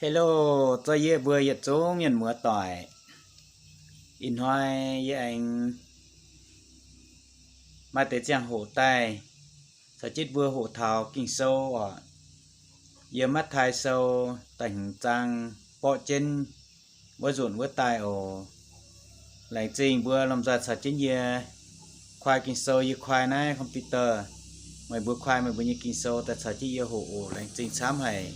Hello, zor yie mbuo yietc zungv mienh muoz doic. Ih hnoi yie aengx maaih deix ziangh hoc daaih caux jienv mbuo hoqc taux Ging-Sou oc. Yiem Matv^taai Sou da'hmz zaang borqv jienv wuov nzunc wuov daaih oc. Laengz zingh mbuo lomh nzoih caux jienv yie kuaai Ging-Sou, yie kuaai naaiv computer. Meih mbuo kuaai meih mbuo nyei Ging-Sou daaih caux jienv yie hoqc oc. Laengz zingh camv haic.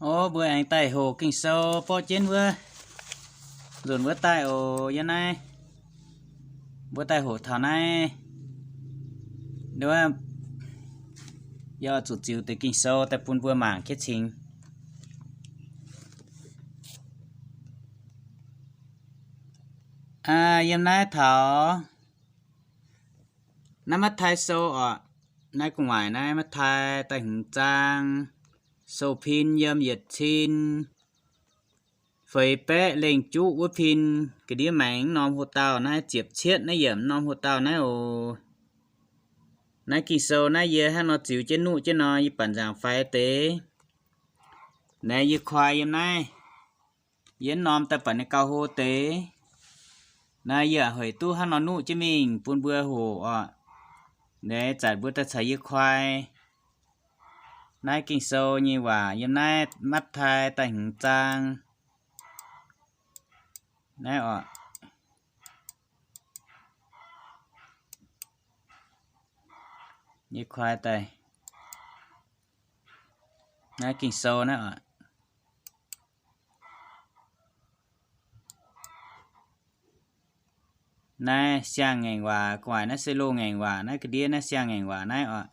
O, mbuo aengx daaih hoqc Ging-Sou borqv jienv wuov nzunc wuov daaih oc. Yiem naaiv mbuo daaih hoqc taux naaiv, yie zuqc ziux deix Ging-Sou daaih bun mbuo mangc jienv cingx. Yiem naaiv taux naaiv Matv^taai Sou oc. Naaiv gu'nguaaic naaiv Matv^taai da'hmz zaang, sou pin yiem yietc cin feix baeqv lengh juqv wuov pin. Ga'ndiev maengx norm hoqc dauh naaiv ziepc cietv naaiv yiemc norm hoqc dauh naaiv oc. Naaiv Ging-Sou naaiv yie hnangv nor ziux jienv nuqv jienv nor, yie banc nzaangc faix deix. Naaiv yie kuaai yiem naaiv, yie norm daaih banc ninh gauh hlo deix. Naaiv yie a'hueic duqv hnangv nor nuqv jienv mingh bun mbuo hoqc oc. Naaiv zanc mbuo daaih caux yie kuaai naaiv Ging-Sou nyei waac yiem naaiv Matv^taai da'hmz zaang naaiv oc. Yie kuaai daaih naaiv Ging-Sou naaiv oc. Naaiv siang-ngaengc waac, gu'nguaaic naaiv se loz-ngaengc waac, naaiv ga'ndiev naaiv siang-ngaengc waac naaiv oc.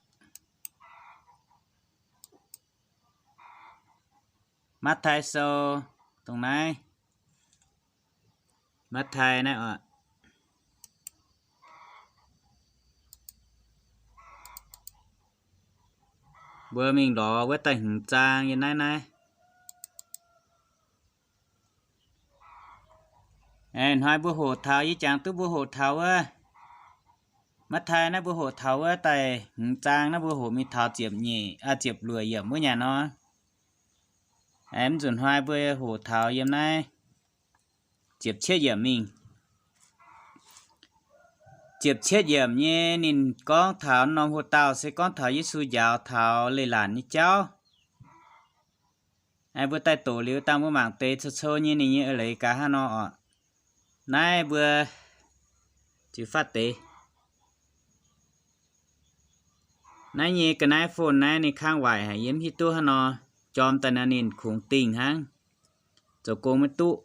Matv^taai Sou, dongh naaiv, Matv^taai naaiv oc. Mbuo mingh lorz wuov da'hmz zaang yiem naaiv naaiv. Hnoi mbuo hoqc taux, yie jangx duqv mbuo hoqc taux wuov Matv^taai naaiv, mbuo hoqc taux wuov da'hmz zaang naaiv, mbuo hoqc mingh taux ziepc nyeic, ziepc luoqc yiemc wuov nyanc nor. Mv nzunc hnoi mbuo hoqc taux yiem naaiv ziepc cietv yiemc mingh. Ziepc cietv yiemc nyei ninh gorngv taux norm hoqc dauh se gorngv taux Yesu njaaux taux leiz-latc nyei jauv. Mbuo daaih doqc liuz dangh mbuo mangc deix cou-cou nyei ninh nyei eix leiz gaax hnangv nor oc. Naaiv mbuo ziux fatv deix. Naaiv nyei ga'naaiv phone naaiv ninh kangv waaic haic, yie mv hiuv duqv hnangv nor. Jorm daaih nor ninh kungx dingh hnangv, zoux gong maiv duqv.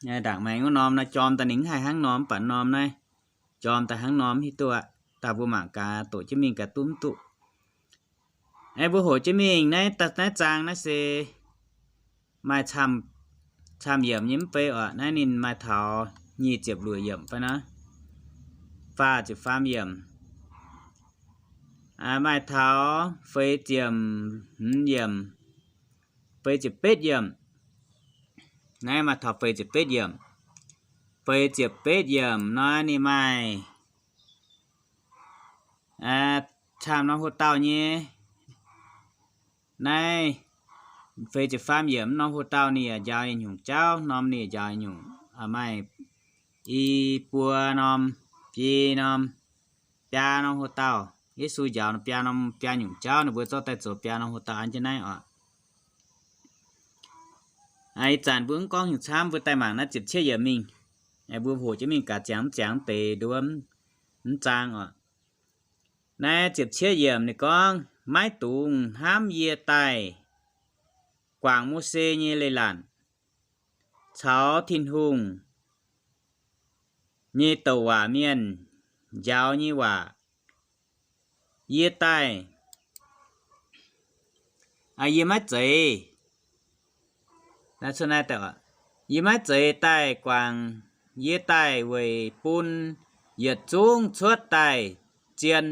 Ndaangc maengx wuov norm naaiv jorm daaih ninh mv haih hnangv norm, mv baac norm naaiv jorm daaih hnangv norm mv hiuv duqv aqv. Daaih mbuo mangc gaax, doqc jienv mingh gaax duqv mv duqv. Aeqv, mbuo hoqc jienv mingh naaiv, naaiv zaang naaiv se maaih camv yiemc nyei mv bei oc. Naaiv ninh maaih taux nyic ziepc luoqc yiemc fai naaiv, faah ziepc faam yiemc, maaih taux feix ziepc hmz yiemc, feix ziepc betv yiemc. Naaiv maaih taux feix ziepc betv yiemc. Feix ziepc betv yiemc nor ninh maaih camv norm hoqc dauh nyei. Naaiv feix ziepc faam yiemc norm hoqc dauh ninh yaac njaaux nyungc jauv, norm ninh yaac njaaux nyungc, maaih i buo norm, biei norm, biaa norm hoqc dauh. Yesu njaaux biaa norm, biaa nyungc jauv, ninh mbuo zorqv daaih zoux biaa norm hoqc dauh an jienv naaiv oc. Ih zanc mbuo mv gorngv heuc camv, mbuo daaih mangc naaiv ziepc cietv yiemc mingh. Mbuo hoqc jienv mingh gaax ziangx mv ziangx deix nduov mv zaang oc. Naaiv ziepc cietv yiemc ninh gorngv, maiv dungx hnamv yie daaih guangc Mose nyei leiz-latc caux Tin-Hungh nyei douc waac mienh njaaux nyei waac. Yie daaih, yie maiv zeiz, yie maiv zeiz daaih guangc, yie daaih weic bun yietc zungv cuotv daaih zien.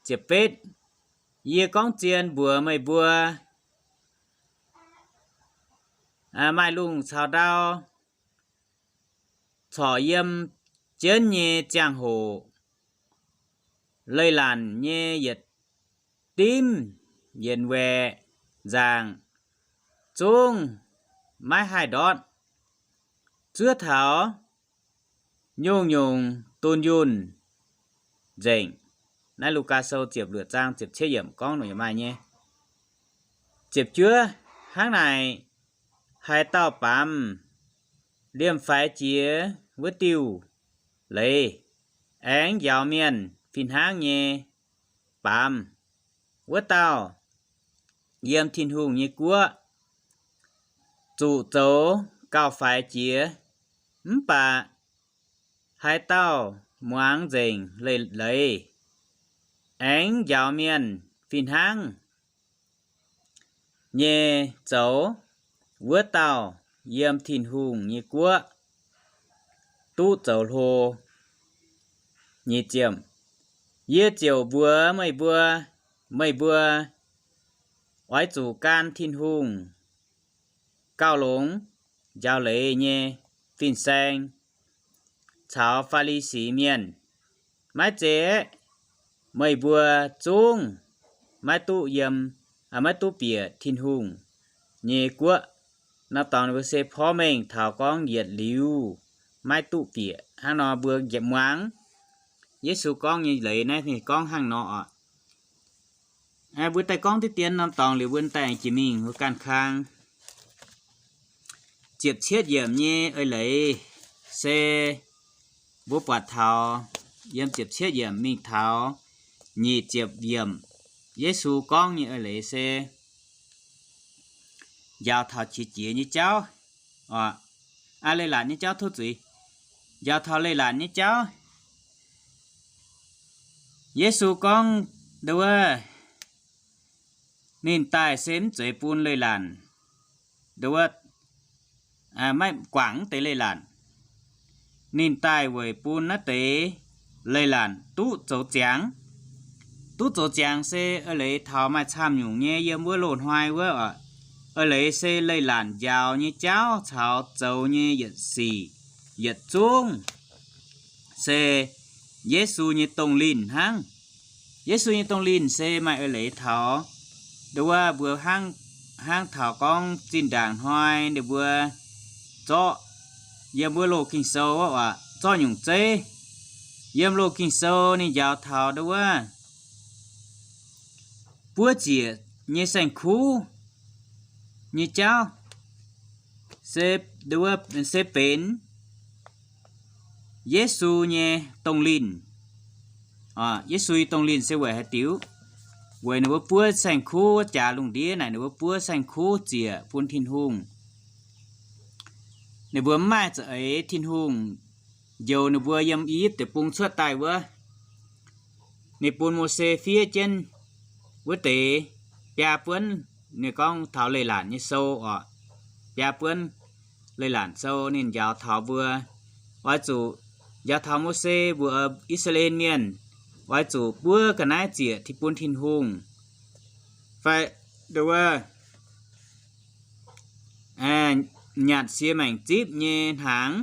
Ziepc betv, yie gorngv zien mbuox meih mbuo, maaih lungh caux ndau corc yiem jienv nyei ziangh hoc, leiz-latc nyei yietc dimv yienx waeqc, nzaangc, zungv maiv haih ndortv, zuov taux nyungc-nyungc dunh yunh nzengc. Naaiv Lugaa Sou ziepc luoqc zaang ziepc cietv yiemc gorngv nyei maaih nyei. Ziepc juov, hnangv naaic, haaix dauh baamz liemh faix jiex wuov diuh leiz, aengx njaaux mienh fih hnangv nyei baamz, wuov dauh yiem Tin-Hungh nyei guoqv zuqc zoux gauh faix jiex. Mv baac haaix dauh muangx nzengc leiz, aengx njaaux mienh fih hnangv nyei zoux, wuov dauh yiem Tin-Hungh nyei guoqv duqv zoux hlo. Nyic ziepc, yie ziouc mbuox meih mbuo, meih mbuo oix zuqc gan Tin-Hungh gauh longx njaaux leiz nyei fin-saeng caux Faa^li^si Mienh. Maiv zeiz, meih mbuo zungv maiv duqv yiem, maiv duqv bieqc Tin-Hungh nyei guoqv. Norm dorngx mbuo se porv mengh taux gorngv yietc liuz maiv duqv bieqc. Hnangv nor mbuo muangx Yesu gorngv nyei leiz naaiv ninh gorngv hnangv nor oc. Mbuo daaih gorngv diqv dien norm dorngx liuz mbuo daaih jiex mingh wuov ganh kang. Ziepc cietv yiemc nyei eix leiz se mbuo buatc taux yiem ziepc cietv yiemc mingh taux nyic ziepc yiemc, Yesu gorngv nyei eix leiz se njaaux taux qiex jiez nyei jauv, leiz-latc nyei jauv, tov zuiz, njaaux taux leiz-latc nyei jauv. Yesu gorngv ndo wuov, ninh daaih se mv zeiz bun leiz-latc, ndo wuov, maiv guangc mv deix leiz-latc. Ninh daaih weic bun naaiv deix leiz-latc duqv zoux ziangx. Duqv zoux ziangx se eix leiz taux maaih camv nyungc nyei yiem wuov loz-hnoi wuov oc. Eix leiz se leiz-latc njaaux nyei jauv caux zoux nyei yietc sic yietc zungv se Yesu nyei dongh linh hnangv. Yesu nyei dongh linh se maaih eix leiz taux ndo wuov mbuo hnangv, hnangv taux gorngv zinh ndaangc hnoi ninh mbuo zorqv yiem wuov loz Ging-Sou wuov oc, zorqv nyungc zeiv yiem loz Ging-Sou ninh njaaux taux ndo wuov buov ziec nyei saeng-kuv nyei jauv se, ndo wuov se benx Yesu nyei dongh linh. Yesu nyei dongh linh se weic haaix diuc? Weic ninh mbuo buov saeng-kuv wuov jaax lungh ndiev naaic, ninh mbuo buov saeng-kuv ziec bun Tin-Hungh. Ninh mbuo mv maaih za'eix Tin-Hungh njoux ninh mbuo yiem I^yipv Deic-Bung cuotv daaih wuov. Ninh bun Mose fiev jienv wuov deix biaa buonv, ninh gorngv taux leiz-latc nyei sou oc. Biaa buonv leiz-latc sou ninh njaaux taux mbuo oix zuqc, njaaux taux Mose mbuox I^saa^laa^en Mienh oix zuqc buov ga'naaiv ziec bun Tin-Hungh, fai ndo wuov nyanc siex maengc zipv nyei hnaangx,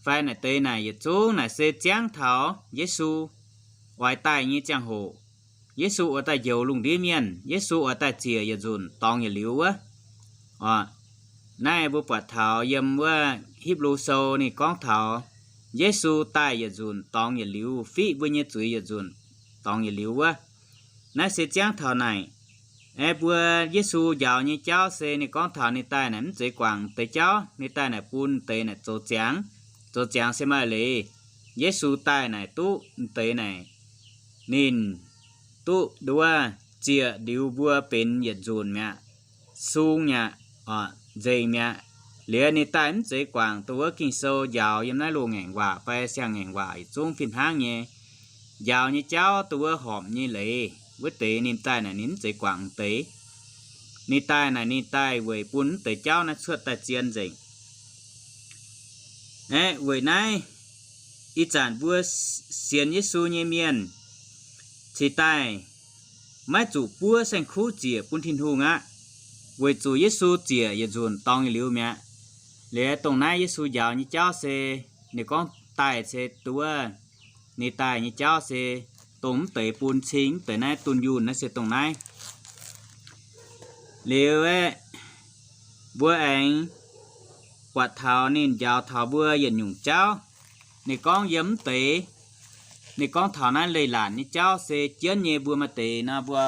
fai naaic deix naaic yietc zungv naaic se ziangv taux Yesu oix daaih nyei ziangh hoc. Yesu oix daaih njoux lungh ndiev mienh, Yesu oix daaih ziec yietc nzunc dorngx yietc liuz wuov. Naaiv mbuo buatc taux yiem wuov Hipv^lu Sou ninh gorngv taux Yesu daaih yietc nzunc dorngx yietc liuz, fiqv mbuo nyei zuiz yietc nzunc dorngx yietc liuz wuov. Naaiv se ziangv taux naaic. Aeqv, mbuo Yesu njaaux nyei jauv se ninh gorngv taux ninh daaih naaic mv zeiz guangc deix jauv, ninh daaih naaic bun deix naaic zoux ziangx. Zoux ziangx se maaih leiz, Yesu daaih naaic duqv deix naaic ninh duqv ndo wuov ziec liuz mbuo benx yietc nzunc mi'aqv, sung mi'aqv, nzengc mi'aqv. Liuz ninh daaih mv zeiz guangc ndo wuov Ging-Sou njaaux yiem naaiv loz-ngaengc waac fai siang-ngaengc waac yietc zungv fih hnangv nyei. Njaaux nyei jauv ndo wuov horpc nyei leiz wuov deix ninh daaih naaic ninh mv zeiz guangc deix. Ninh daaih naaic ninh daaih weic bun mv deix jauv naaiv cuotv daaih zien nzengc. Aeqv, weic naaiv ih zanc mbuo sienx Yesu nyei mienh cingx daaih maiv zuqc buov saeng-kuv ziec bun Tin-Hungh aqv, weic zuqc Yesu ziec yietc nzunc dorngx yietc liuz mi'aqv. Liuz dongh naaiv Yesu njaaux nyei jauv se ninh gorngv daaih se ndo wuov ninh daaih nyei jauv se dongh mv deix bun cing mv deix naaiv dunh yunh naaiv se dongh naaiv. Liuz aeqv, mbuo aengx buatc taux ninh njaaux taux mbuo yietc nyungc jauv. Ninh gorngv yiem mv deix, ninh gorngv taux naaiv leiz-latc nyei jauv se jienv nyei mbuo maaih deix nor mbuo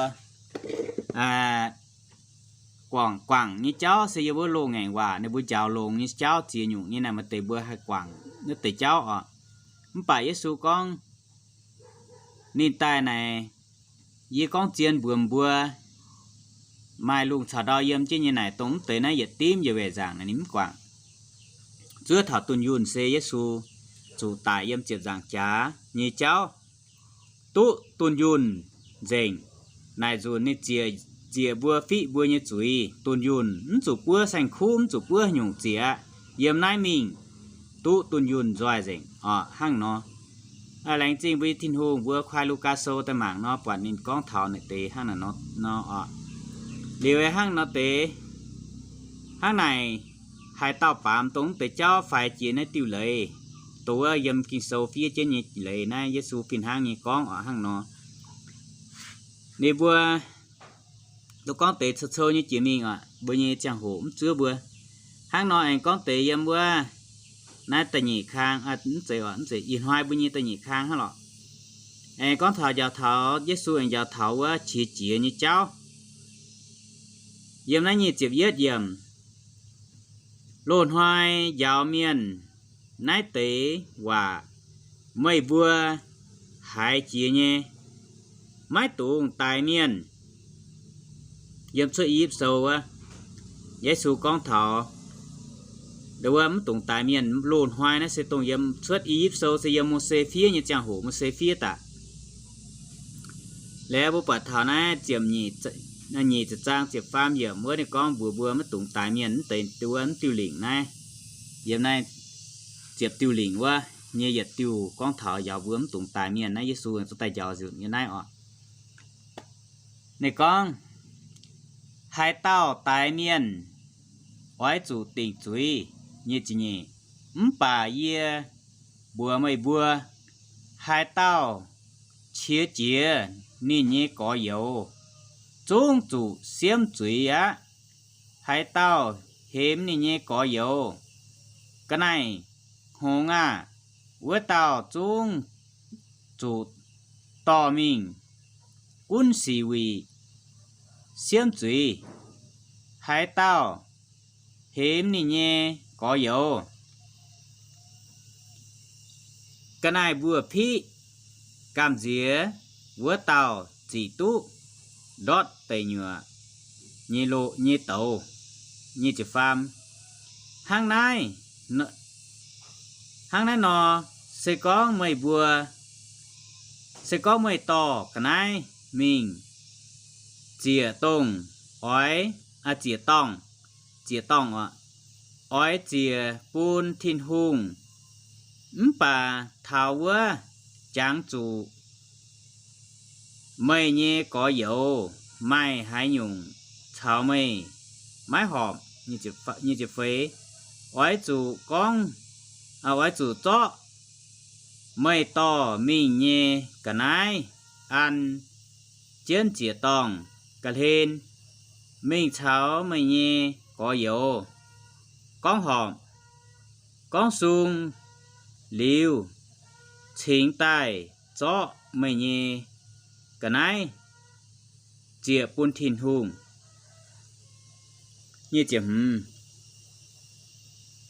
guangc guangc nyei jauv se yiem wuov loz-ngaengc waac ninh mbuo njaaux longx nyei jauv ziex nyungc nyei naaic maaih deix mbuo haih guangc naaiv deix jauv oc. Mv baac Yesu gorngv, ninh daaih naaic, yie gorngv zien mbuox mbuo, maaih lungh caux ndau yiem jienv nyei naaic dongh mv deix naaiv yietc dimv yietc weic nzaangc naaic ninh mv guangc. Zuov taux dunh yunh se Yesu zuqc daic yiem ziepc nzaangc jaax nyei jauv, duqv dunh yunh nzengc. Naaic nzunc ninh ziec, ziec mbuo fiqv mbuo nyei zuiz dunh yunh, mv zuqc buov saeng-kuv, mv zuqc buov nyungc ziec aqv. Yiem naaiv mingh duqv dunh yunh nzoih nzengc oc. Hnangv nor, laengz zingh mbuo nyei Tin-Hungh, mbuo kuaai Lugaa Sou daaih mangc nor buatc ninh gorngv taux naaic deix hnangv naaic nor oc. Liuz hnangv nor deix, hnangv naaic, haaix dauh baamz dongh mv deix jauv faix jiex naaiv diuh leiz, dongh wuov yiem Ging-Sou fiev jienv nyei leiz naaiv Yesu fih hnangv nyei gorngv oc. Hnangv nor, ninh mbuo duqv gorngv deix cou-cou nyei jiex mingh oc, mbuo nyei ziangh hoc mv zuov mbuo. Hnangv nor aengx gorngv deix yiem wuov naaiv da'nyeic kang, mv zeiz, mv zeiz, ih hnoi mbuo nyei da'nyeic kang hnangv lorqc. Aengx gorngv taux njaaux taux, Yesu aengx njaaux taux wuov qiex jiez nyei jauv. Yiem naaiv nyic ziepc yietv yiemc, loz-hnoi njaaux mienh naaiv deix waac meih mbuo haiz jiex nyei, maiv dungx daix mienh. Yiem cuotv I^yipv Sou wuov, Yesu gorngv taux wuov mv dungx daix mienh. Loz-hnoi naaiv se dongh yiem cuotv I^yipv Sou se yiem Mose fiev nyei ziangh hoc, Mose fiev daaih. Liuz mbuo buatc taux naaiv ziepc nyic, nyic ziepc zaang ziepc faam yiemc wuov ninh gorngv mbuox mbuo maiv dungx daix mienh. Mv deix wuov mv diuh lingc naaiv, yiem naaiv ziepc diuh lingc wuov nyei yietc diuh gorngv taux njaaux mbuo mv dungx daix mienh naaiv Yesu zuqc daaih njaaux nzunc nyei naaiv oc. Ninh gorngv, haaix dauh daix mienh oix zuqc dingc zuiz nyei ziec nyeic. Mv baac yie mbuox meih mbuo, haaix dauh qiex jiez ninh nyei gorx-youz, zungv zuqc siemv zuiz aqv. Haaix dauh hemx ninh nyei gorx-youz, ga'naaiv hngongx aah, wuov dauh zungv zuqc dorh mingh gunv sic wuic siemv zuiz. Haaix dauh hemx ninh nyei gorx-youz, ga'naaiv mbuoqc piqv gamh nziex, wuov dauh zic duqv ndortv deic nyuoqc nyei lo, nyei douz. Nyic ziepc faam. Hnangv naaiv, hnangv naaiv nor, se gorngv meih mbuo, se gorngv meih dorh ga'naaiv mingh ziec dongh oix, ziec dorngh, ziec dorngh oc, oix ziec bun Tin-Hungh, mv baac taux wuov jangx zuqc meih nyei gorx-youz maaih haaix nyungc caux meih maiv horpc, nyic ziepc feix, oix zuqc gorngv, oix zuqc zorqv meih dorh mingh nyei ga'naaiv an jienv ziec dorngh ga'hlen mingh caux meih nyei gorx-youz gorngv horpc, gorngv sung liuz, cingx daaih zorqv meih nyei ga'naaiv ziec bun Tin-Hungh.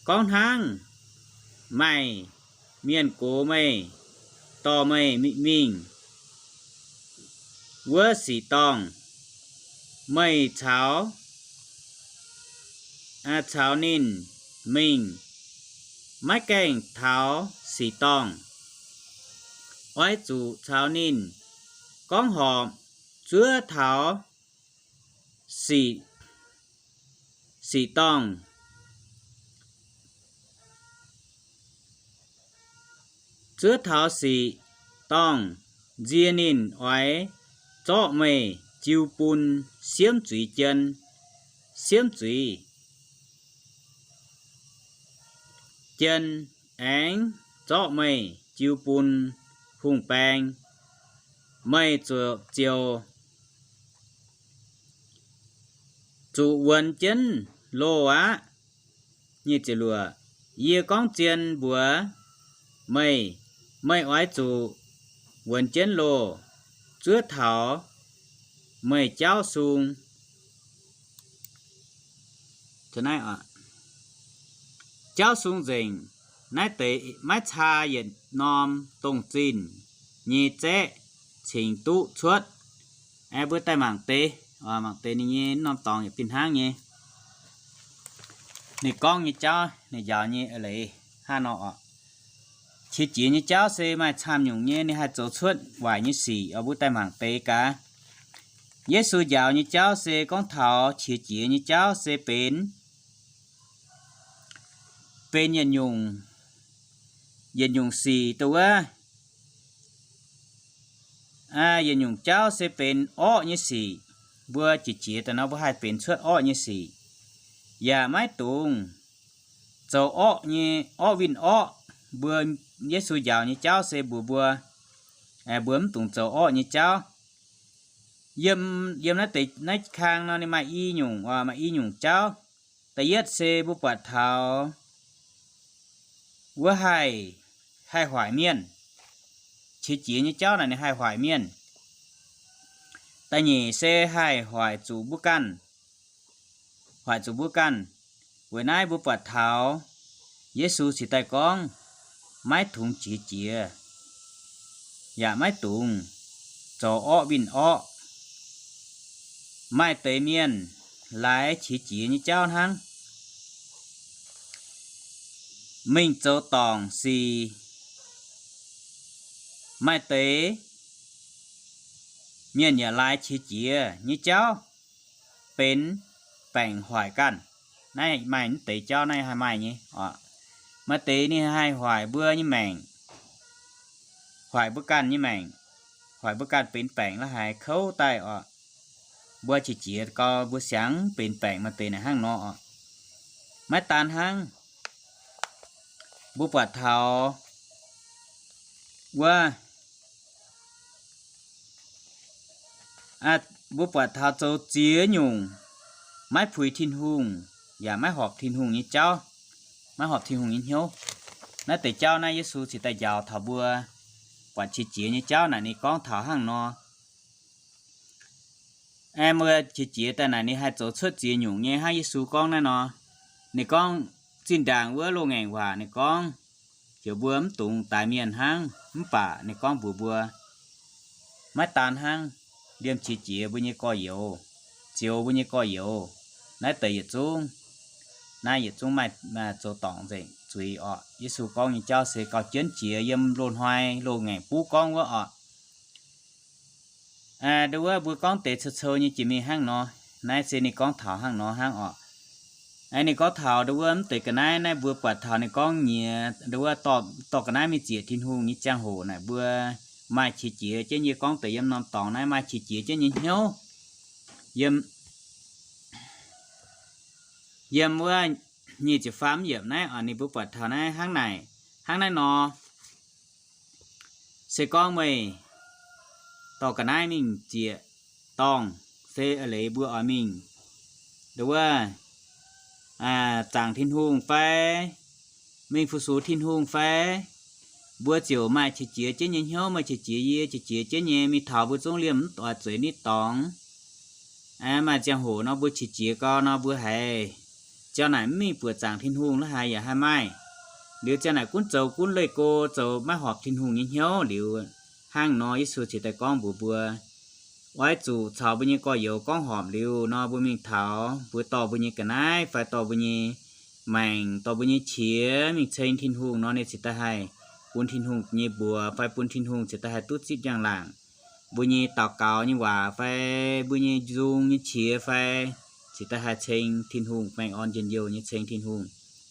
Gorngv hnangv, maaih mienh gox meih, dorh meih mingh wuov sic dorngh, meih caux, caux ninh mingh, maiv gaengh taux sic dorngh. Oix zuqc caux ninh gorngv horpc zuov taux sic, sic dorngh. Zuov taux sic dorngh, nzie ninh oix zorqv meih jiu bun siemv zuiz jien, siemv zuiz jien aengx zorqv meih jiu bun hungh baeng. Meih ziouc, ziouc zuqc wuonx jienv loh aqv. Nyic ziepc luoqc, yie gorngv zien mbuox meih, meih oix zuqc wuonx jienv loh, zuov taux meih jauv sung. Jauv sung nzengc, naaiv deix maiv caa yietc norm dongh zinh nyei zaeqv cingx duqv cuotv. Aeqv, mbuo daaih mangc deix, mangc deix ninh nyei norm dorngx yaac fih hnangv nyei. Ninh gorngv nyei jauv, ninh njaaux nyei eix leiz hnangv nor oc. Qiex jiez nyei jauv se maaih camv nyungc nyei, ninh haih zoux cuotv waaic nyei sic oc. Mbuo daaih mangc deix gaax. Yesu njaaux nyei jauv se gorngv taux qiex jiez nyei jauv se benx, benx yietc nyungc, yietc nyungc sic dongh wuov, yietc nyungc jauv se benx orqv nyei sic. Mbuo qiex jiez daaih nor mbuo haih benx cuotv orqv nyei sic, yaac maiv dungx zoux orqv nyei, orqv winh orqv. Mbuo, Yesu njaaux nyei jauv se mbuox mbuo, mbuo mv dungx zoux orqv nyei jauv. Yiem, yiem naaiv deix, naaiv kang nor ninh maaih i nyungc, maaih i nyungc jauv. Da'yietv se mbuo buatc taux wuov haih, haih hoic mienh. Qiex jiez nyei jauv naaic ninh haih hoic mienh. Da'nyeic se haih hoic zuqc mbuo ganh, hoic zuqc mbuo ganh. Weic naaiv mbuo buatc taux Yesu cingx daaih gorngv, maiv dungx qiex jiez, yaac maiv dungx zoux orqv winh orqv. Maaih deix mienh laaix qiex jiez nyei jauv hnangv, mingh zoux dorngc sic. Maaih deix mienh yaac laaix qiex jiez nyei jauv benx baengc hoic ganh. Naaiv maaih mv deix jauv naaiv haih maaih nyei oc. Maaih deix ninh haih hoic mbuo nyei maengc, hoic mbuo ganh nyei maengc, hoic mbuo ganh benx baengc la'haaix kouv daaih oc. Mbuo qiex jiez gau mbuo siangx benx baengc maaih deix naaic hnangv nor oc. Maiv daan hnangv, mbuo buatc taux wuov, mbuo buatc taux zoux ziex nyungc maiv puix Tin-Hungh yaac maiv horpc Tin-Hungh nyei jauv, maiv horpc Tin-Hungh nyei hnyouv. Naaiv deix jauv naaiv Yesu cingx daaih njaaux taux mbuo buatc qiex jiez nyei jauv naaic ninh gorngv taux hnangv nor. Aeqv, mbuo qiex jiez daaih naaic ninh haih zoux cuotv ziex nyungc nyei hnangv Yesu gorngv naaiv nor. Ninh gorngv zinh ndaangc wuov loz-ngaengc waac ninh gorngv heuc mbuo mv dungx daix mienh hnangv, mv baac ninh gorngv mbuox mbuo maiv daan hnangv, liemh qiex jiez mbuo nyei gorx-youz, zioux mbuo nyei gorx-youz. Naaiv deix yietc zungv, naaiv yietc zungv maaih zoux dorngc nzengc zuiz oc. Yesu gorngv nyei jauv se gauh jienv jiex yiem loz-hnoi loz-ngaengc buv gorngv wuov oc. Aa, nduov wuov mbuo gorngv deix cou-cou nyei jiex mingh hnangv nor. Naaiv se ninh gorngv taux hnangv nor hnangv oc. Aa, ninh gorngv taux nduov wuov mv deix ga'naaiv naaiv mbuo buatc taux ninh gorngv nyiex nduov wuov dorh ga'naaiv mingh ziec Tin-Hungh nyei ziangh hoc naaic mbuo maaih qiex jiez jienv nyei, gorngv deix yiem norm dorngx naaiv maaih qiex jiez jienv nyei hnyouv. Yiem, yiem wuov nyic ziepc faam yiemc naaiv oc, ninh mbuo buatc taux naaiv hnangv naaic, hnangv naaiv nor. Se gorngv meih dorh ga'naaiv mingh ziec dorngh, se a'leiz mbuo oix mingh nduov wuov zaangc Tin-Hungh fai mingh fu-sux Tin-Hungh fai, mbuo ziouc maaih qiex jiez jienv nyei hnyouv, maaih qiex jiez yie qiex jiez jienv nyei mingh taux mbuo zungv liemh mv oix zueiz nitv dorngx. Maaih ziangh hoc nor mbuo qiex jiez gau nor mbuo haiz ziangh naaic mv mingh buoqc zaangc Tin-Hungh la'haaix yaac haih maaih. Liuz ziangh naaic gunv zoux gunv leih go zoux maiv horpc Tin-Hungh nyei hnyouv liuz, hnangv nor Yesu cingx daaih gorngv mbuox mbuo, oix zuqc caux mbuo nyei gorx-youz gorngv horpc liuz nor mbuo mingh taux mbuo dorh mbuo nyei ga'naaiv fai dorh mbuo nyei maengc, dorh mbuo nyei qiex mingh ceng Tin-Hungh nor ninh cingx daaih haih bun Tin-Hungh nyei mbuox fai bun Tin-Hungh cingx daaih haih duqv zipv njang-laangc. Mbuo nyei daux gaux nyei waac fai mbuo nyei nzung nyei qiex fai cingx daaih haih ceng Tin-Hungh, baengh orn njien-youh nyei ceng Tin-Hungh.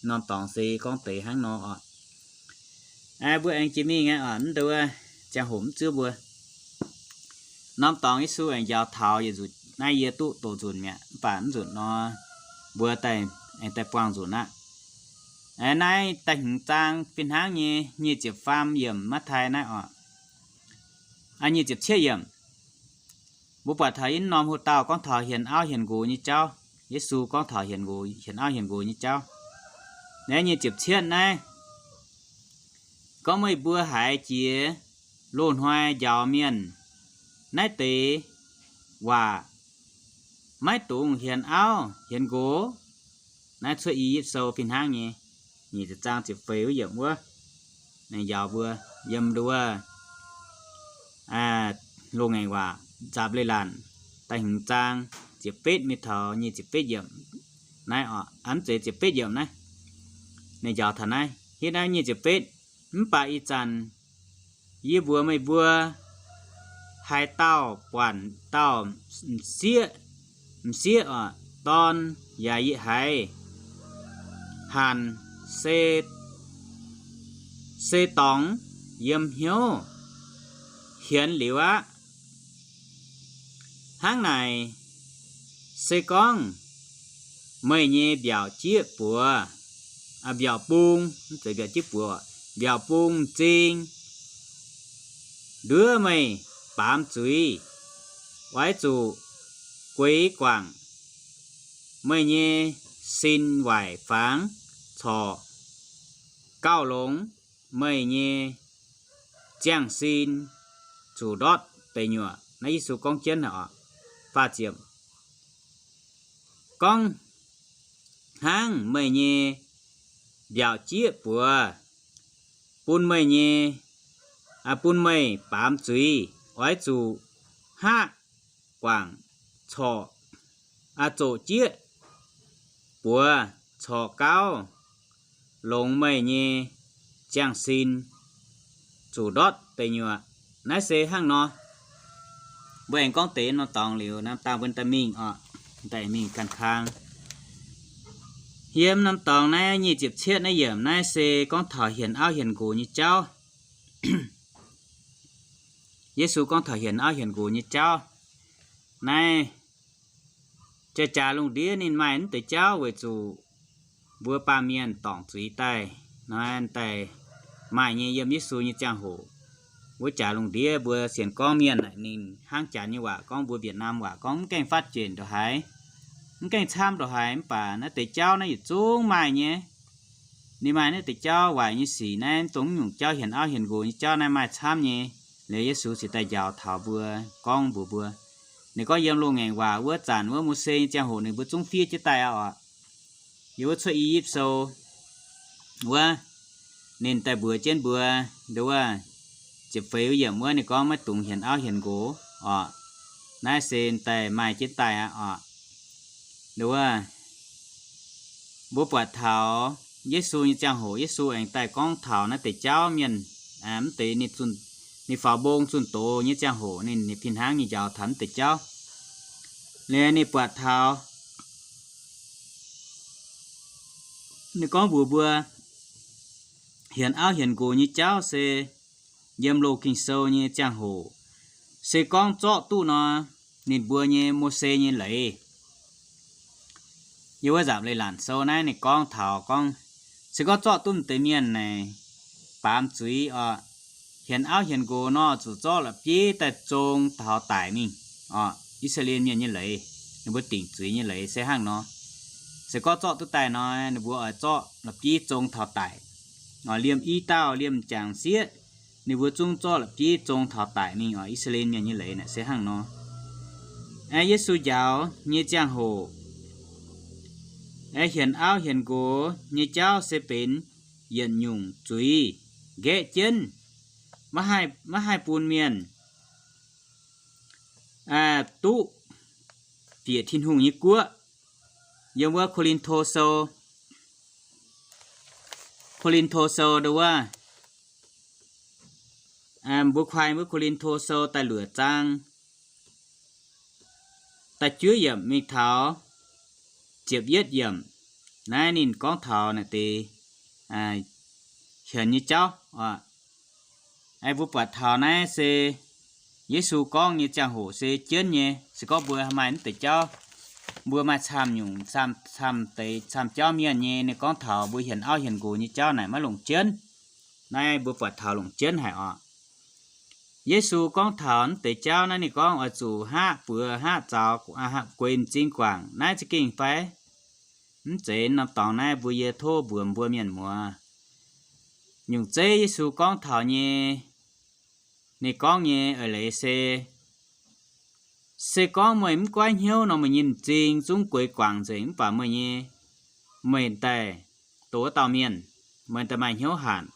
Norm dorngx se gorngv deix hnangv nor oc. Mbuo aengx jiex mingh aqv oc, mv nduov ziangh hoc mv zuov mbuo. Norm dorngx Yesu aengx njaaux taux yietc nzunc naaiv yie duqv doqc nzunc mi'aqv, mv baac mv nzunc nor mbuo daaih aengx daaih buangh nzunc aqv. Naaiv da'hmz zaang fih hnangv nyei nyic ziepc faam yiemc Matv^tai naaiv oc. Nyic ziepc cietv yiemc, mbuo buatc taux yie norm hoc-dauh gorngv taux hienx auv hienx nqox nyei jauv. Yesu gorngv taux hienx nqox, hienx auv hienx nqox nyei jauv. Naaiv nyic ziepc cietv naaiv gorngv, meih mbuo haiz jiex loz-hnoi njaaux mienh naaiv deix waac, maiv dungx hienx auv hienx nqox. Naaiv cuotv I Yipv Sou fih hnangv nyei, nyic ziepc zaang ziepc feix wuov yiemc wuov. Ninh njaaux mbuo yiem nduov Loz-Ngaengc Waac Nzapc Leiz-Latc da'hmz zaang ziepc betv mingh taux nyic ziepc betv yiemc naaiv oc, mv zeiz ziepc betv yiemc naaiv. Ninh njaaux taux naaiv, hitv naaiv nyic ziepc betv. Mv baac ih zanc yie mbuox meih mbuo, haaix dauh buatc dauh m'sieqv, m'sieqv oc, dorn yaac yie haiz hanc se, se dorngx yiem hnyouv hienx liuz aqv. Hnangv naaic, se gorngv meih nyei mbiaauc jieqv buoz, mbiaauc bung, mv zeiz mbiaauc jieqv buoz, mbiaauc bung m'zing nduov meih baamz zuiz, oix zuqc gueix guangc meih nyei sin waaic fangx corc gauh longx meih nyei ziangh sin zuqc ndortv deic nyuoqc. Naaiv Yesu gorngv jienv oc. Faah ziepc, gorngv hnangv meih nyei mbiaauc jieqv buoz bun meih nyei, bun meih baamz zuiz, oix zuqc hngaqv guangc corc, zoqc jieqv buoz corc gauh longx meih nyei ziangh sin zuqc ndortv deic nyuoqc. Naaiv se hnangv nor. Mbuo aengx gorngv deix norm dorngx liuz, naaiv dangh mbuo daaih mingh oc, daaih mingh ganh kang. Yiem norm dorngx naaiv nyic ziepc cietv naaiv yiemc naaiv se gorngv taux hienx auv hienx nqox nyei jauv. Yesu gorngv taux hienx auv hienx nqox nyei jauv. Naaiv jaa-jaax lungh ndiev ninh maaih naaiv deix jauv weic zuqc mbuo baamh mienh dorngc zuiz daaih nor, daaih maaih nyei yiem Yesu nyei ziangh hoc. Wuov jaax lungh ndiev mbuo sienx gorngv mienh naaic ninh hnangv Janx nyei waac gorngv, mbuo Việt Nam waac gorngv mv gaengh phát triển ndongc haaix, mv gaengh camv ndongc haaix, mv baac naaiv deix jauv naaiv yietc zungv maaih nyei. Ninh maaih naaiv deix jauv waaic nyei sic naaiv, dongh nyungc jauv hienx auv hienx nqox nyei jauv naaiv maaih camv nyei. Liuz Yesu cingx daaih njaaux taux mbuo, gorngv mbuox mbuo. Ninh gorngv yiem loz-ngaengc waac wuov zanc wuov Mose nyei ziangh hoc ninh mbuo zungv fiev jienv daaih aqv oc. Yiem wuov cuotv I Yipv Sou wuov, ninh daaih mbuox jienv mbuo, nduov, ziepc feix wuov yiemc wuov ninh gorngv maiv dungx hienx auv hienx nqox oc. Naaiv se daaih maaih jienv daaih aqv oc. Nduov, mbuo buatc taux Yesu nyei ziangh hoc, Yesu aengx daaih gorngv taux naaiv deix jauv mienh, mv deix ninh faaux mbong zunh doz nyei ziangh hoc ninh fih hnangv nyei njaaux taux naaiv deix jauv. Liuz ninh buatc taux, ninh gorngv mbuox mbuo, hienx auv hienx nqox nyei jauv se yiem loz Ging-Sou nyei ziangh hoc, se gorngv zorqv duqv nor, ninh mbuo nyei Mose nyei leiz. Yiem wuov Nzapc Leiz-Latc Sou naaiv ninh gorngv taux gorngv, se gorngv zorqv duqv deix mienh naaic baamz zuiz oc, hienx auv hienx nqox nor, zuqc zorqv la'bieiv daaih zong taux daic mingh oc. I^saa^laa^en Mienh nyei leiz, ninh mbuo dingc zuiz nyei leiz se hnangv nor. Se gorngv zorqv duqv daaih nor, ninh mbuo oix zorqv la'bieiv zong taux daic, liemh i dauh liemh m'jangc sieqv, ninh mbuo zungv zorqv la'bieiv zong taux daic mingh oc. I^saa^laa^en Mienh nyei leiz naaic se hnangv nor. Aeqv, Yesu njaaux nyei ziangh hoc, aeqv, hienx auv hienx nqox nyei jauv se benx yietc nyungc zuiz nqaeqv jienv, maiv haih bun mienh duqv bieqc Tin-Hungh nyei guoqv. Yiem wuov Ko^lin^to Sou, Ko^lin^to Sou nduov, mbuo kuaai wuov Ko^lin^to Sou da'luoqc zaang da'juov yiemc mingh taux ziepc yietv yiemc. Naaiv ninh gorngv taux naaiv deix hienx nyei jauv oc. Mbuo buatc taux naaiv se Yesu gorngv nyei ziangh hoc se jienv nyei. Se gorngv mbuo maaih naaiv deix jauv, mbuo maaih camv nyungc, camv deix, camv jauv mienh nyei, ninh gorngv taux mbuo hienx auv hienx nqox nyei jauv naaic maiv longc jienv. Naaiv mbuo buatc taux longc jienv haic oc. Yesu gorngv taux mv deix jauv naaiv, ninh gorngv oix zuqc hngaqv buoz hngaqv zaux, gueix m'zing guangc. Naaiv za'gengh fai? Mv zeiz. Norm dorngx naaiv mbuo yie tov mbuox mbuo mienh muoz, nyungc zeiv Yesu gorngv taux nyei, ninh gorngv nyei eix leiz se, se gorngv meih mv goiv hnyouv nor, meih nyei m'zing zungv gueix guangc nzengc, mv baac meih nyei, meih daaih dongh wuov dauh mienh, meih daaih maaih hnyouv hanc.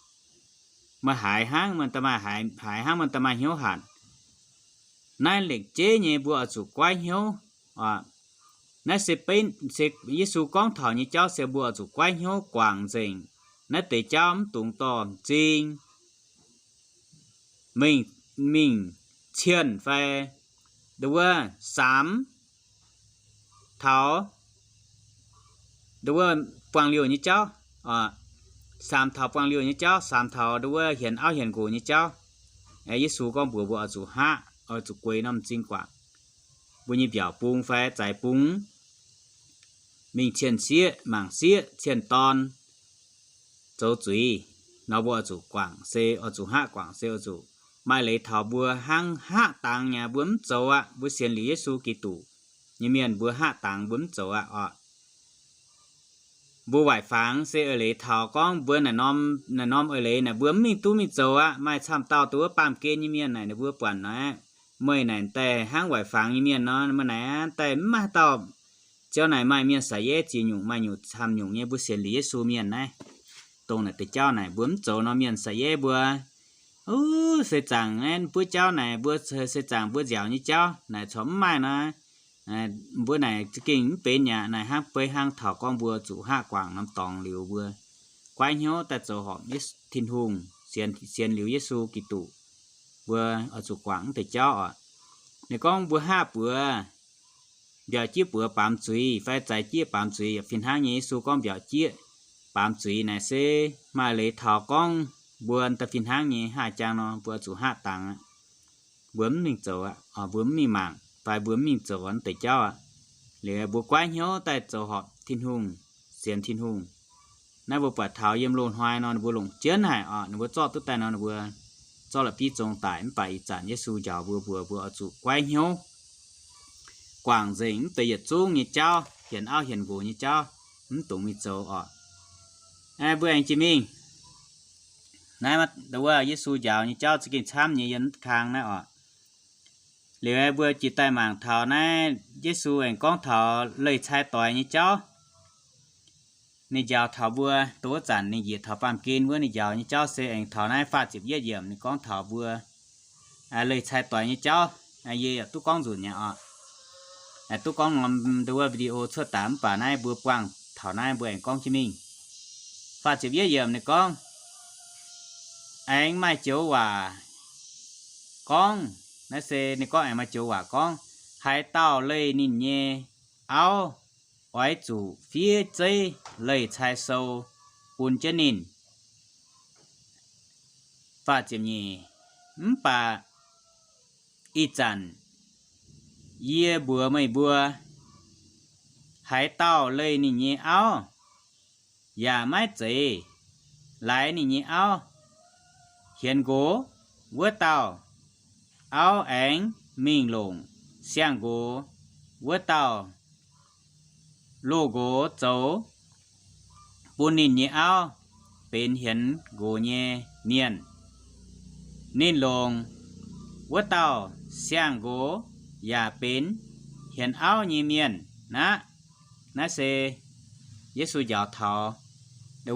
Meih haiz hnangv, meih daaih maaih, haiz hnangv, meih daaih maaih hnyouv hanc. Naaiv lengc jeiv nyei mbuo oix zuqc goiv hnyouv. Naaiv se, se Yesu gorngv taux nyei jauv se mbuo oix zuqc goiv hnyouv guangc nzengc. Naaiv deix jauv mv dungx dorh m'zing mingh, mingh cienh fai nduov wuov samx taux nduov wuov buangh liouh nyei jauv, samx taux buangh liouh nyei jauv, samx taux nduov wuov hienx auv hienx nqox nyei jauv. Yesu gorngv mbuox mbuo oix zuqc hngaqv, oix zuqc gueix norm m'zing guangc mbuo nyei mbiaauc bung fai zaaix bung, mingh cienh sieqv, mangc sieqv, cienh dorn, zoux zuiz nor, mbuo oix zuqc guangc, se oix zuqc hngaqv guangc, se oix zuqc maaih leiz taux mbuo hnangv hngaqv dangx nyei, mbuo mv zoux aqv. Mbuo sienx liuz Yesu Giduc nyei mienh, mbuo hngaqv dangx, mbuo mv zoux aqv oc. Mbuo waaic fangx se eix leiz taux gorngv mbuo naaic norm, naaic norm eix leiz naaic mbuo mv mingh duqv mingh zoux aqv. Maaih camv dauh dongh wuov baamh gen nyei mienh naaic, ninh mbuo buatc naaic, meih naaic daaih hnangv waaic fangx nyei mienh nor, meih naaic daaih mv maaih haaix dauh ziouc naaic maaih mienh sa'yeiv ziex nyungc, maaih nyungc camv nyungc nyei. Mbuo sienx liuz Yesu mienh naaiv, dongh naaic deix jauv naaic mbuo mv zoux nor, mienh sa'yeiv mbuo, se zaangc naaiv buov jauv naaic mbuo, se zaangc mbuo nziaauc nyei jauv naaic corc mv maaih nor, mbuo naaic za'gengh mv benx aqv. Naaic hnangv beiv hnangv taux gorngv mbuo zuqc hngaqv guangc norm dorngx liuz, mbuo goiv hnyouv daaih zoux horpc Tin-Hungh, sienx, sienx liuz Yesu Giduc, mbuo oix zuqc guangc mv deix jauv oc. Ninh gorngv mbuo hngaqv buoz, mbiaauc jieqv buoz baamz zuiz fai zaaix jieqv baamz zuiz, fih hnangv nyei Yesu gorngv mbiaauc jieqv baamz zuiz naaic se maaih leiz taux gorngv mbuo daaih fih hnangv nyei hngaqv jangx nor, mbuo zuqc hngaqv dangx aqv. Mbuo mv mingh zoux aqv, mbuo mv mingh mangc fai mbuo mv mingh zoux mv deix jauv aqv. Liuz mbuo goiv hnyouv daaih zoux horpc Tin-Hungh, sienx Tin-Hungh. Naaiv mbuo buatc taux yiem loz-hnoi nor, ninh mbuo longc jienv haic oc. Ninh mbuo zorqv duqv daaih nor, ninh mbuo zorqv la'bieiv zong daic. Mv baac ih zanc Yesu njaaux mbuo, mbuox mbuo oix zuqc goiv hnyouv guangc nzengc mv deix yietc zungv nyei jauv, hienx auv hienx nqox nyei jauv, mv dungx mingh zoux oc. Mbuo aengx jiex mingh. Naaiv wuov Yesu njaaux nyei jauv za'gengh camv nyei yiem kang naaiv oc. Liuz mbuo jiex daaih mangc taux naaiv Yesu aengx gorngv taux leih cai doix nyei jauv. Ninh njaaux taux mbuo, dongh wuov zanc ninh njiec taux baamh gen wuov, ninh njaaux nyei jauv se aengx taux naaiv faah ziepc yietv yiemc ninh gorngv taux mbuo leih cai doix nyei jauv. Yie yaac duqv gorngv nzunc nyei oc. Duqv gorngv norm nduov wuov video cuotv daaih mv baac naaiv mbuo buangh taux naaiv mbuo aengx gorngv jienv mingh. Faah ziepc yietv yiemc ninh gorngv, aengx maaih joux waac gorngv, naaiv se ninh gorngv aengx maaih joux waac gorngv, haaix dauh leih ninh nyei auv oix zuqc fiev zeiv leih cai sou bun jienv ninh. Faah ziepc nyeic, mv baac ih zanc yie mbuox meih mbuo, haaix dauh leih ninh nyei auv yaac maiv zeiz laaix ninh nyei auv hienx nqox, wuov dauh auv aengx mingh longc siang-nqox wuov dauh loz-nqox zoux bun ninh nyei auv benx hienx nqox nyei mienh. Ninh longc wuov dauh siang-nqox yaac benx hienx auv nyei mienh aqv. Naaiv se Yesu njaaux taux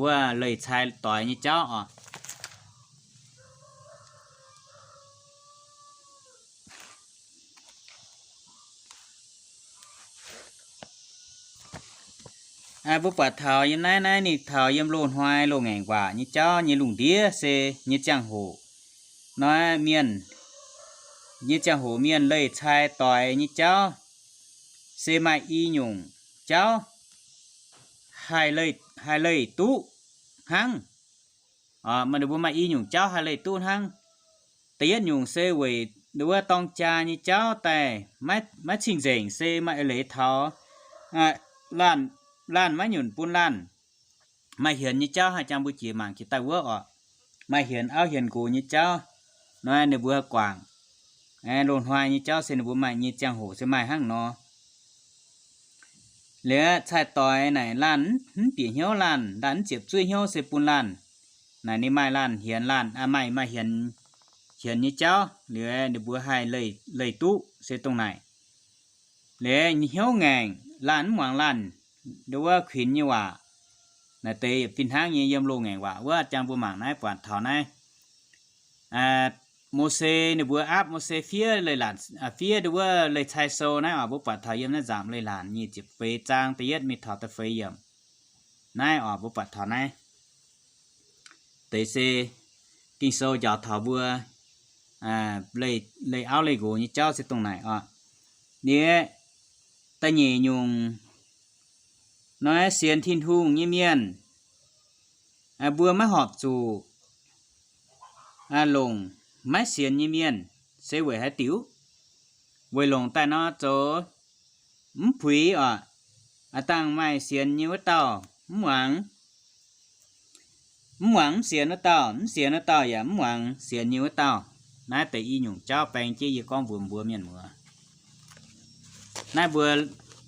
wuov leih cai doix nyei jauv oc. Mbuo buatc taux yiem naaiv, naaiv ninh taux yiem loz-hnoi loz-ngaengc waac nyei jauv nyei lungh ndiev se nyei ziangh hoc nor, mienh nyei ziangh hoc mienh leih cai doix nyei jauv se maaih i nyungc jauv haih leih duqv hnangv. Maaih ninh mbuo maaih i nyungc jauv haih leih duqv hnangv. Da'yietv nyungc se weic wuov dorng jaa nyei jauv daaih maiv cing-nzengc, se maaih eix leiz taux laanh maiv nyunc bun laanh. Maaih hienx nyei jauv haih jangx mbuo jiex mangc jiex daaih wuov oc. Maaih hienx auv hienx nqox nyei jauv, nor ninh mbuo guangc. Loz-hnoi nyei jauv se ninh mbuo maaih nyei ziangh hoc se maaih hnangv nor. Liuz caih doix naaic laanh mv bieqc hnyouv, laanh laanh mv ziepc zuiv hnyouv se bun laanh. Naaic ninh maaih laanh hienx, laanh maaih, maaih hienx, hienx nyei jauv. Liuz ninh mbuo haih leih duqv se dongh naaic. Liuz hnyouv ngaengc, laanh mv muangx laanh nduov wuov kuinx nyei waac. Naaiv deix fih hnangv nyei yiem loz-ngaengc waac wuov jangx mbuo mangc naaiv buatc taux naaiv Mose, ninh mbuo aapv Mose fiev leiz-latc, fiev nduov wuov leiz-cai sou naaiv oc, mbuo buatc taux yiem naaiv Nzamc Leiz-Latc nyic ziepc feix zaang da'yietv mingh taux da'feix yiemc. Naaiv oc, mbuo buatc taux naaiv deix se Ging-Sou njaaux taux mbuo leih, leih auv leih nqox nyei jauv se dongh naaic oc. Liuz da'nyeic nyungc nor, sienx Tin-Hungh nyei mienh, mbuo maiv horpc zuqc longc maiv sienx nyei mienh. Se weic haaix diuc? Weic longc daaih nor zoux mv puix oc. Aa dangh maaih sienx nyei wuov dauh mv muangx, mv muangx mv sienx wuov dauh, mv sienx wuov dauh yaac mv muangx sienx nyei wuov dauh. Naaiv deix i nyungc jauv baeng jienv yie gorngv mbuox mbuo mienh muoz. Naaiv mbuo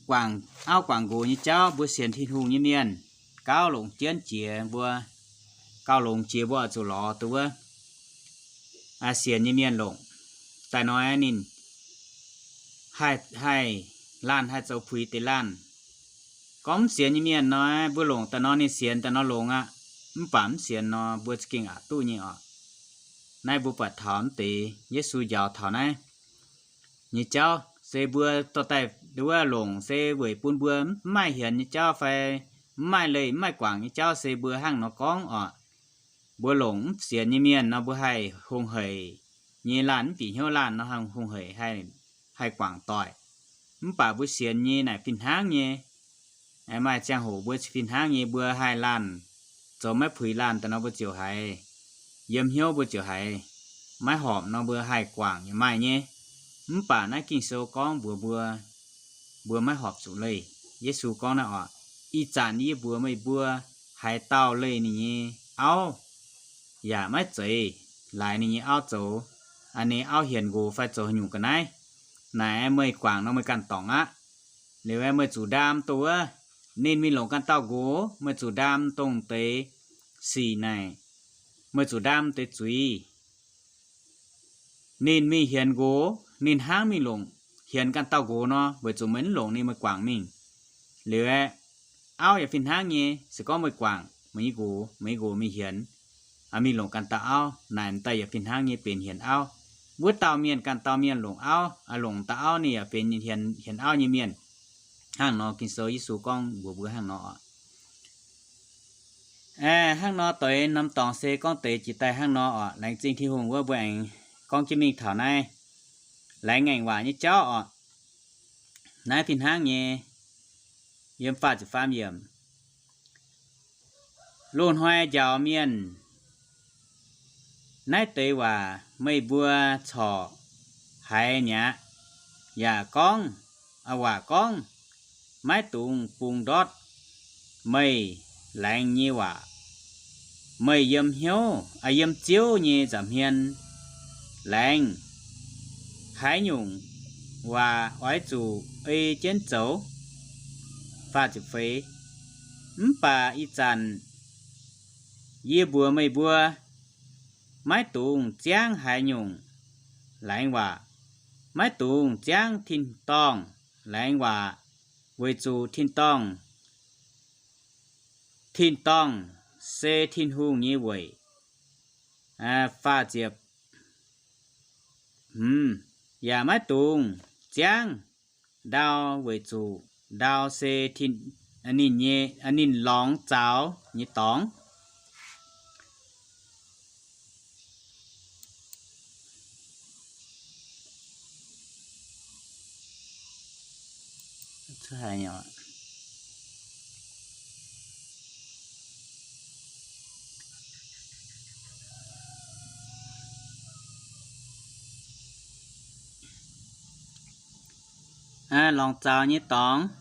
guangc auv guangc nqox nyei jauv, mbuo sienx Tin-Hungh nyei mienh, gauh longc jienv jiex mbuo, gauh longx jiex mbuo oix zuqc lorz duqv wuov sienx nyei mienh longc. Daaih nor ninh haih, haih, laanh haih zoux puix deix laanh. Gorngv mv sienx nyei mienh nor, mbuo longc daaih nor ninh sienx daaih nor longx aqv. Mv baac mv sienx nor mbuo za'gengh aqc duqv nyei oc. Naaiv mbuo buatc taux mv deix Yesu njaaux taux naaiv nyei jauv se mbuo dorh daaih nduov wuov longc se weic bun mbuo mv maaih hienx nyei jauv fai mv maaih leih mv maaih guangc nyei jauv se mbuo hnangv nor gorngv oc. Mbuo longc mv sienx nyei mienh nor mbuo haih hungh haic nyei, laanh mv bieqc hnyouv laanh nor hungh haic, haih guangc doic. Mv baac mbuo sienx nyei naaic fih hnangv nyei. Maaih ziangh hoc mbuo fih hnangv nyei mbuo haih laanh zoux maiv puix laanh daaih nor mbuo ziouc haiz yiem hnyouv, mbuo ziouc haiz maiv horpc nor mbuo haih guangc yaac maaih nyei. Mv baac naaiv Ging-Sou gorngv mbuox mbuo, mbuo maiv horpc zuqc leih. Yesu gorngv naaiv oc, ih zanc yie mbuox meih mbuo, haaix dauh leih ninh nyei auv yaac maiv zeiz laaix ninh nyei auv zoux, ninh auv hienx nqox fai zoux haaix nyungc ga'naaiv. Naaic meih guangc nor meih ganh dorngc aqv. Liuz meih zuqc ndaam dongh wuov ninh mingh longc ganh dauh nqox, meih zuqc ndaam dongh deix sic naaic, meih zuqc ndaam deix zuiz. Ninh mingh hienx nqox, ninh hnangv mingh longc hienx ganh dauh nqox nor, weic zuqc meih mv longc ninh meih guangc mingh. Liuz aeqv, auv yaac fih hnangv nyei, se gorngv meih guangc meih nyei nqox, meih nyei nqox mingh hienx, mingh longc ganh dauh auv, naaic daaih yaac fih hnangv nyei benx hienx auv. Wuov dauh mienh ganh dauh mienh longc auv, longc dauh auv ninh yaac benx hienx, hienx auv nyei mienh. Hnangv nor Ging-Sou Yesu gorngv mbuox mbuo hnangv nor oc. Hnangv nor deix norm dorngx se gorngv deix jiex daaih hnangv nor oc. Laengz zingh Tin-Hungh wuov mbuo aengx gorngv jienv mingh taux naaiv laengz ngaengc waac nyei jauv oc. Naaiv fih hnangv nyei, yiem faah ziepc faam yiemc, loz-hnoi njaaux mienh naaiv deix waac meih mbuo corc haiz mi'aqv, yaac gorngv, waac gorngv, maiv dungx bungx ndortv meih laengz nyei waac. Meih yiem hnyouv, yiem Ziouv nyei nza'hmien laengz haaix nyungc waac oix zuqc ei jienv zoux. Faah ziepc feix, mv baac ih zanc yie mbuox meih mbuo, maiv dungx ziangv haaix nyungc laengz waac. Maiv dungx ziangv tin-dorngh laengz waac, weic zuqc tin-dorngh, tin-dorngh se Tin-Hungh nyei weic. Faah ziepc, yaac maiv dungx ziangv ndau, weic zuqc ndau se ninh nyei, ninh lorngx zaux nyei dorngx. Lorngx zaux nyei dorngx.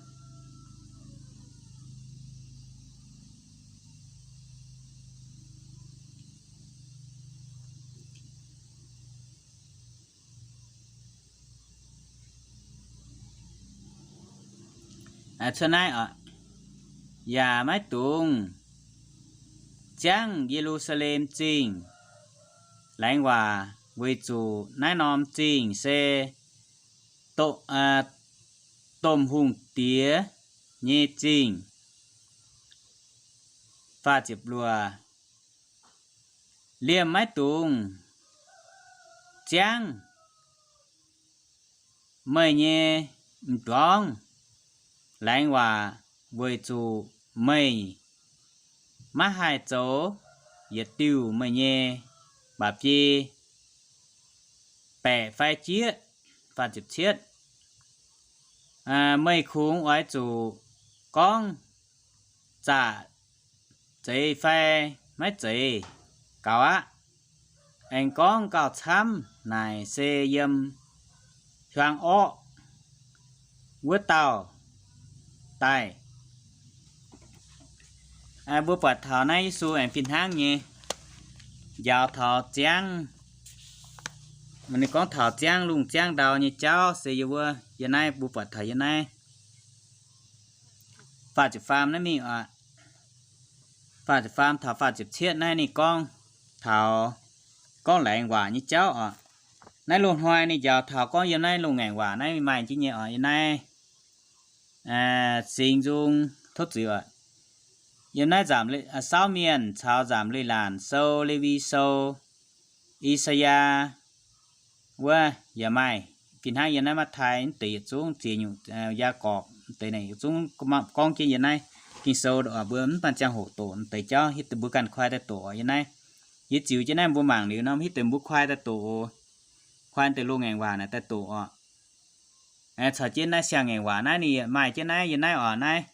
Cuotv naaiv oc, yaac maiv dungx ziangv Ye^lu^saa^lem Zingh. Laengz waac weic zuqc naaiv norm zingh se domh hungh diex nyei zingh. Faah ziepc luoqc, liemh maiv dungx ziangv meih nyei m'ndorngv laengz waac weic zuqc meih maiv haih zoux yietc diuh meih nyei mba'biei baeqc fai jieqv. Meih kungx oix zuqc gorngv zaqc zeiz fai maiv zeiz gaux aqv. Aengx gorngv gauh camv naaic se yiem hiuang orqv wuov dauh daaih. Mbuo buatc taux naaiv Yesu aengx fih hnangv nyei njaaux taux ziangv. Ninh gorngv taux ziangv lungh ziangv ndau nyei jauv se yie wuov, yie naaiv mbuo buatc taux yie naaiv faah ziepc faam naaiv mingh oc. Faah ziepc faam taux faah ziepc cietv naaiv ninh gorngv taux gorngv laengz waac nyei jauv oc. Naaiv loz-hnoi ninh njaaux taux gorngv yiem naaiv loz-ngaengc waac naaiv maaih jienv nyei oc. Yie naaiv Singx Nzung tov zuiz oc. Yiem naaiv nzamc Sauv Mienh caux nzamc Leiz-Laanc Sou, Lewi Sou, I^saa^yaa wuov yaac maaih. Fih hnangv yiem naaiv Matv^tai mv deix yietc zungv, ziex nyungc, Yaagorpc mv deix naaic yietc zungv gorngv jienv yiem naaiv Ging-Sou mbuo mv baac ziangh hoc doqc mv deix jauv, hitv deix mbuo ganh kuaai daaih doqc oc. Yiem naaiv yie ziux jienv naaiv mbuo mangc liuz nor, hitv deix mbuo kuaai daaih doqc oc. Kuaai deix loz-ngaengc waac naaiv daaih doqc oc. Caux jienv naaiv siang-ngaengc waac naaiv ninh maaih jienv naaiv yiem naaiv oc. Naaiv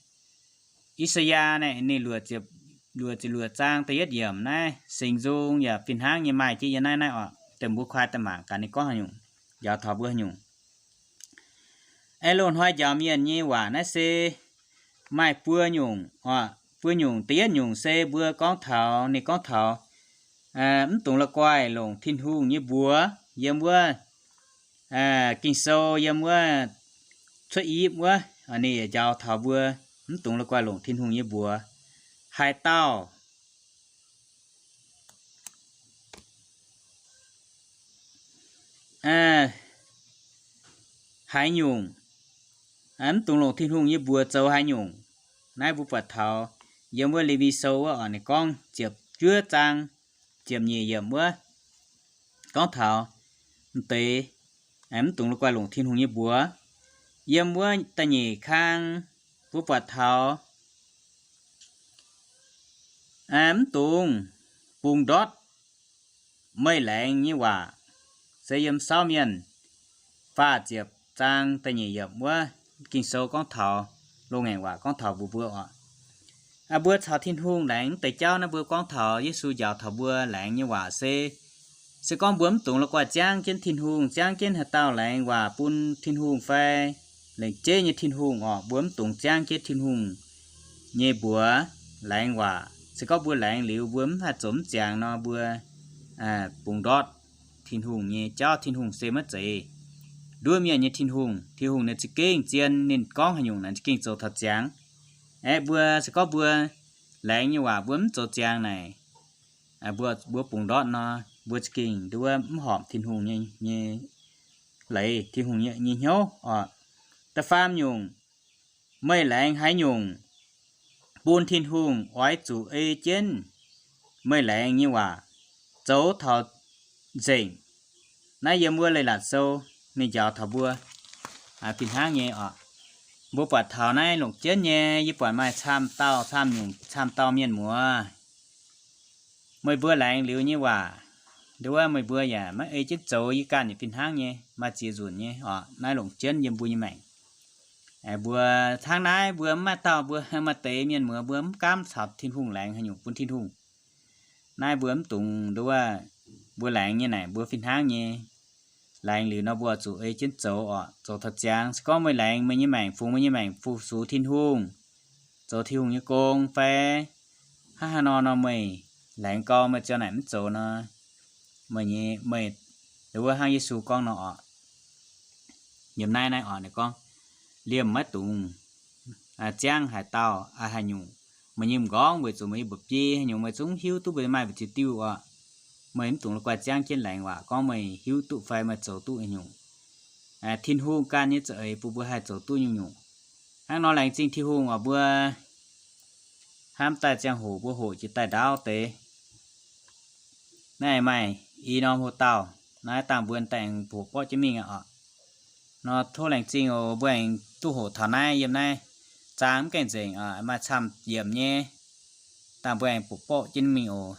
I^saa^yaa naaiv ninh luoqc ziepc luoqc zaang da'yietv yiemc naaiv Singx Nzung yaac fih hnangv nyei maaih jienv yiem naaiv naaiv oc. Deix mbuo kuaai daaih mangc gaax ninh gorngv haaix nyungc, njaaux taux mbuo haaix nyungc. Aeqv, loz-hnoi njaaux mienh nyei waac naaiv se maaih buo nyungc oc. Buo nyungc, da'yietv nyungc se mbuo gorngv taux, ninh gorngv taux mv dungx la'guaih longc Tin-Hungh nyei mbuox. Yiem wuov Ging-Sou yiem wuov Cuotv Ipv wuov, ninh njaaux taux mbuo mv dungx la'guaih longc Tin-Hungh nyei mbuox. Haaix dauh haaix nyungc mv dungx longc Tin-Hungh nyei mbuox zoux haaix nyungc. Naaiv mbuo buatc taux yiem wuov Lewi Sou wuov oc, ninh gorngv ziepc juov zaang ziepc nyeic yiemc wuov gorngv taux mv deix mv dungx la'guaih longc Tin-Hungh nyei mbuox. Yiem wuov da'nyeic kang mbuo buatc taux mv dungx bungx ndortv meih laengz nyei waac, se yiem Sauv Mienh faah ziepc zaang da'nyeic yiemc wuov Ging-Sou gorngv taux loz-ngaengc waac gorngv taux mbuo mbuo oc. Mbuo caux Tin-Hungh laengz mv deix jauv naaiv mbuo gorngv taux Yesu njaaux taux mbuo laengz nyei waac se, se gorngv mbuo mv dungx la'guaih ziangv jienv Tin-Hungh, ziangv jienv haaix dauh laengz waac bun Tin-Hungh fai lengc jeiv nyei Tin-Hungh oc, mbuo mv dungx ziangv jienv Tin-Hungh nyei mbuox laengz waac. Se gorngv mbuo laengz liuz mbuo mv haih zoux mv ziangx nor, mbuo bungx ndortv Tin-Hungh nyei jauv. Tin-Hungh se maiv zeiz nduov mienh nyei Tin-Hungh. Tin-Hungh ninh za'gengh zien, ninh gorngv haaix nyungc naaic za'gengh zoux taux ziangx. Aeqv, mbuo se gorngv mbuo laengz nyei waac mbuo mv zoux ziangx naaic, mbuo, mbuo bungx ndortv nor, mbuo za'gengh nduov mv horpc Tin-Hungh nyei, nyei leiz, Tin-Hungh nyei, nyei hnyouv oc. Da'faam nyungc, meih laengz haaix nyungc bun Tin-Hungh oix zuqc ei jienv meih laengz nyei waac zoux taux nzengc. Naaiv yiem wuov Leiz-Latc Sou ninh njaaux taux mbuo fih hnangv nyei oc. Mbuo buatc taux naaiv longc jienv nyei, yie buatc maaih camv dauh, camv nyungc, camv dauh mienh muoz, meih mbuo laengz liuz nyei waac, nduov meih mbuo yaac maiv ei jienv zoux, yie ganh yaac fih hnangv nyei, maaih ziex nzunc nyei oc. Naaiv longc jienv yiem mbuo nyei maengc. Mbuo hnangv naaiv mbuo mv maaih dauh, mbuo maaih deix mienh muoz mbuo mv gaamv caux Tin-Hungh laengz haaix nyungc bun Tin-Hungh. Naaiv mbuo mv dungx nduov, mbuo laengz nyei naaic mbuo fih hnangv nyei. Laengz liuz nor mbuo zuqc ei jienv zoux oc, zoux taux ziangx. Se gorngv meih laengz meih nyei maengc, fungx meih nyei maengc fu-sux Tin-Hungh, zoux Tin-Hungh nyei gong fai hnangv haaix nor nor, meih laengz gau, meih ziouc naaic mv zoux nor, meih nyei, meih, nduov hnangv Yesu gorngv nor oc. Yiem naaiv naaiv oc, ninh gorngv, liemh maiv dungx ziangv haaix dauh haaix nyungc. Meih nyei m'nqorngv weic zuqc meih nyei mba'biei haaix nyungc meih zungv hiuv duqv, mbuo maaih mbu'ziex diuh oc. Meih mv dungx la'guaih ziangv jienv laengz waac gorngv meih hiuv duqv fai meih zoux duqv haaix nyungc. Tin-Hungh ganh nyei za'eix bun mbuo haih zoux duqv nyungc-nyungc. Hnangv nor laengz zingh Tin-Hungh oc, mbuo hnamv daaih ziangh hoc mbuo hoqc jiex daaih ndaauv deix. Naaiv maaih i norm hoc-dauh naaiv dangh mbuo daaih aengx hoqc borqv jienv mingh aqv oc. Nor tov laengz zingh oc, mbuo aengx duqv hoqc taux naaiv yiem naaiv zaang mv gaengh nzengc, maaih camv yiemc nyei, dangh mbuo aengx hoqc borqv jienv mingh oc.